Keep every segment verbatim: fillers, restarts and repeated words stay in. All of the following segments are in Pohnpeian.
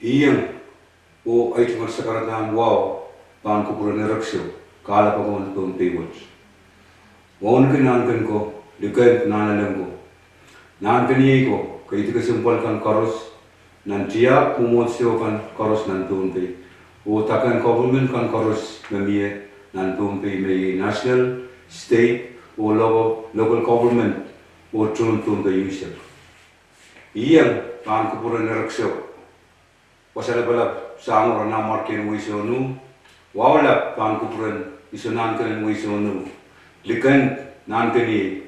Iang oh ei tungoal sakaradahn wahu pahn kupwuren erekiso, kahlap akan Pohnpei wet. Wauneki nahnken ko, likend nahnalek ko, nahnkeniei ko, keidi kesempwal kan koaros, nan tiahk mwomwohdiso kan koaros nan Pohnpei, oh daken government kan koaros me mie nan Pohnpei, me iei national, state, oh local, local government, oh tohn Pohnpei unsek. Iang pahn kupwuren erekiso, wasa lapalap, Samworo, Nanmwarkien Weisehnu, wahu lap pahn kupwuren iso nahnken en Weisehnu, likend nahnkeniei,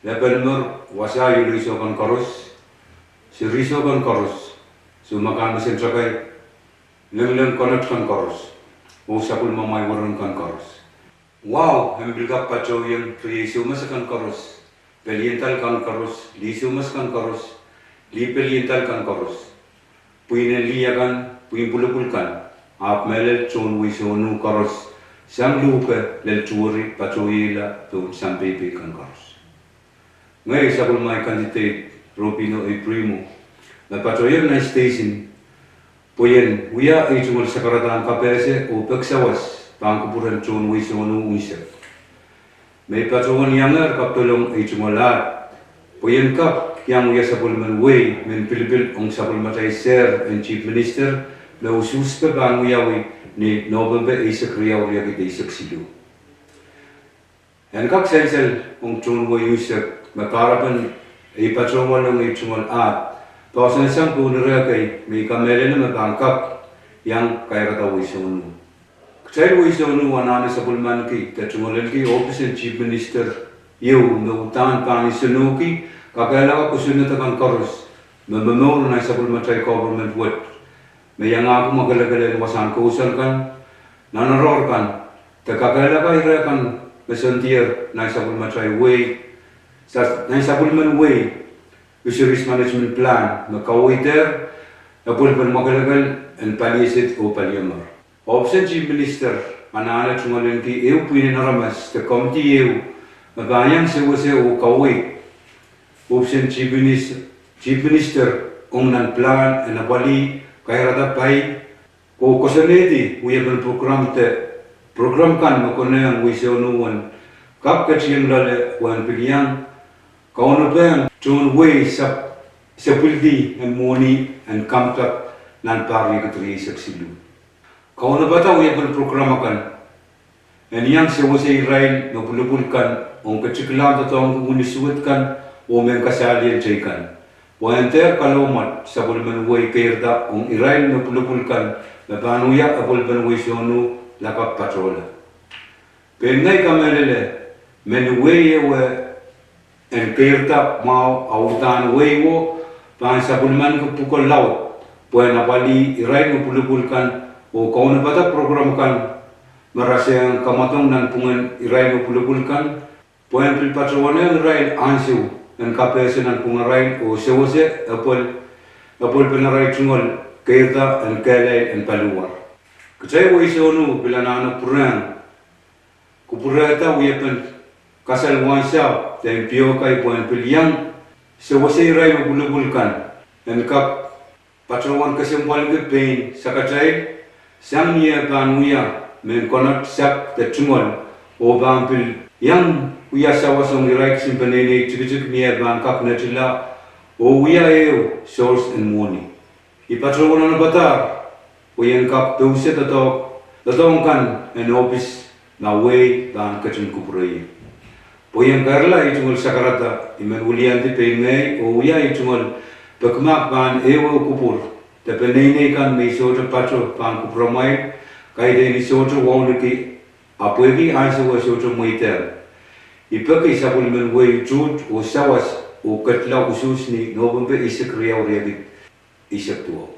Lapalmer, wasa iolsou kan koaros, serihsou kan koaros, soumwahu kan mesen takai, lengleng konot kan koaros, oh sapwellimamwail wereng kan koaros. Wahu en pil kak patohiong riei soumas akan koaros, peliandal kan koaros, lih soumas kan koaros, lih peliandal kan koaros, pwihn en lih akan, pwihn pwulopwul kan, ahpw mehlel tohn Weisehnu koaros, sang luhke lel tuhweri patohiehla pohn sampei kan koaros. Ngehi sapwellimamwail candidate Robino A. Primo, me patohier nan station, pwe ien wia ei tungoal sakaradahn kapehse oh peki sawas pahn kupwuren tohn Weisehnu unsek. Me I patohwan iangehr kapdolong ei tungoal ahd, pwe ien kak iang wia sapwellimen wehi men pilipil ong sapwellimatail sehr en Chief Minister, me usuhspe pahn wiawi ni Nopempe eisek riau, riekid eisek siluh. En kak sansal ong tohn wehi unsek me kahrepen ei patohwanohng ei tungoal ahd, poahsoan sang pohn ire kei me I kamehlele me pahn kak iang kairada Weisehnu. Kitail Weisehnu anahne sapwellimaniki de tungoalki ohpis en Chief Minister ieu me uhdahn pahn nsenohki kakehlaka kosonned akan koaros me momour nan sapwellimatail government wet, me iangahki mwakelekel en wasahn kousoan kan, nanoaroahr kan, de kakehlaka ire kan me soandier nan sapwellimatail wehi, sa-, nan sapwellimen wehi, Fisheries Management Plan, me kaweid er epwelpen mwakelekel en palieset oh paliamwer. Ohpis en Chief Minister anahne tungoalenki ehu pwihn en aramas de komidi ehu me pahn iang sewese oh kaweid ohpis en Chief Minis-, Chief Minister ong nan pilahn en apwalih, kairada pai, oh koasoanehdi wiepen program de program kan me konehng Weisehnu en kak ketieng loale pwehn pil iang kaunopohng tohn wehi sap-, sapwildi en mwohni en Kamdap nan pahr riekid rieisek siluh. Kaunopada wiepen program akan en iang sewese irail me pwulopwul kan ong ketiklahn doadoahngki wini suwed kan oh mehn kasalihen teikan, pwe en dehr kalohmwet sapwellimen wehi keirda ong irail me pwulopwul kan me pahn wia epwelpen Weisehnu lakapw patohla. Pein ngehi kamehlele me ni wehi ehu en keirda mwahu a uhdahn wehi wo pahn sapwellimanki pwuko laud pwehn apwalih irail me pwulopwul kan, oh kaunopada program kan me rasehng kamwadong nanpwungen irail me pwulopwul kan, pwehn pil patohwanehng irail ansou en kapehse nanpwungarail oh sewese epwel-, epwelpen arail tungoal keirda en kehlail en paliwar. Kitail Weisehnu pil anahne pwurehng kupwurehda wiepen kasal wahnsahpw de en piokai pwehn pil iang sewese irail me pwulopwul kan en kak patohwan kesempwalki pein sakatail, sang ni eh pahn wia mehn konot, sak de tungoal, oh pahn pil iang wia sawas ong irail kisin peneinei tikitik ni eh pahn kak netila oh wia ehu source en mwohni. I patohwan anahnepadahng pwe ien kak pousehdoadoahk, doadoahk kan en ohpis ma wehi pahn ketin kupwure ie. Pwe ien keirla ei tungoal sakarada, I men wiliandi pein ngehi oh wia ei tungoal pekimahk pahn ehuehu kupwur de peneinei kan me I sohte pato pahn kupwuramwail, kaidehn I sohte wauneki, ahpw pwehki ansou eh sohte mweidehng, I peki sapwellimen wehi utuht oh sawas oh ketla usuhs ni Nopempe eisek riau, riekid eisek duwau.